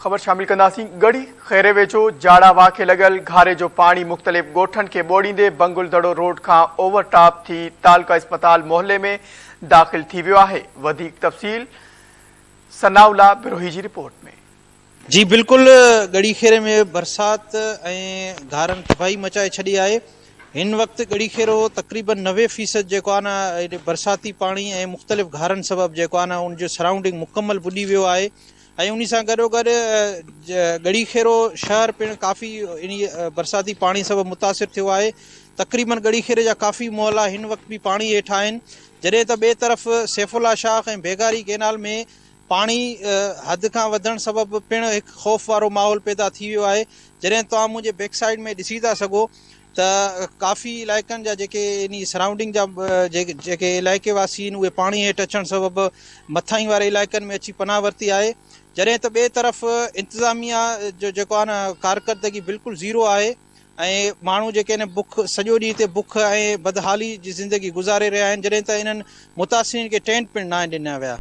خبر شامل ڪنداسين ڳڙهي خيري ويجهو جاڙا واهه کي لڳل گهاري جو پاڻي مختلف ڳوٺن کي ٻوڙيندي بنگل دڙو روڊ کان اوور ٽاپ ٿي تعلقه اسپتال محلي ۾ داخل ٿي ويو آهي وڌيڪ تفصيل ثناء الله بروهي جي رپورٽ ۾. جي بلڪل ڳڙهي خيري ۾ برسات ۽ گهارن تباهي مچائي ڇڏي آهي هن وقت ڳڙهي خيرو تقريبن 90 فيصد جيڪو آهي نه برساتي پاڻي ۽ مختلف گهارن سبب جيڪو آهي نه ان جو سرائونڊنگ مڪمل ٻڏي ويو آهي ۽ انهي سان گڏوگڏ ڳڙهي خيرو شهر پڻ ڪافي انهي برساتي پاڻي سبب متاثر ٿيو آهي تقريبن ڳڙهي خيري جا ڪافي محلا هن وقت به پاڻي هيٺ آهن جڏهن ته ٻئي طرف سيف الله شاخ ۽ بيگاري ڪينال ۾ پاڻي حد کان وڌڻ سبب پڻ هڪ خوف وارو ماحول پيدا ٿي ويو آهي جڏهن توهان منهنجي بيڪ سائيڊ ۾ ڏسي ٿا سگهو ته ڪافي علائقن جا جيڪي انهي سرائونڊنگ جا جيڪي علائقي واسي آهن اهي پاڻي هيٺ اچڻ سبب مٿاهين واري علائقن ۾ اچي پناهه ورتي آهي جڏهن ته ٻئي طرف انتظاميا جو جيڪو آهي نه ڪارڪردگي بلڪل زيرو آهي ۽ ماڻهو جيڪي آهن بک سڄو ڏينهن هتي بک ۽ بدحالي جي زندگي گذاري رهيا آهن جڏهن ته انهن متاثرين کي ٽينٽ پڻ ناهن ڏنا ويا.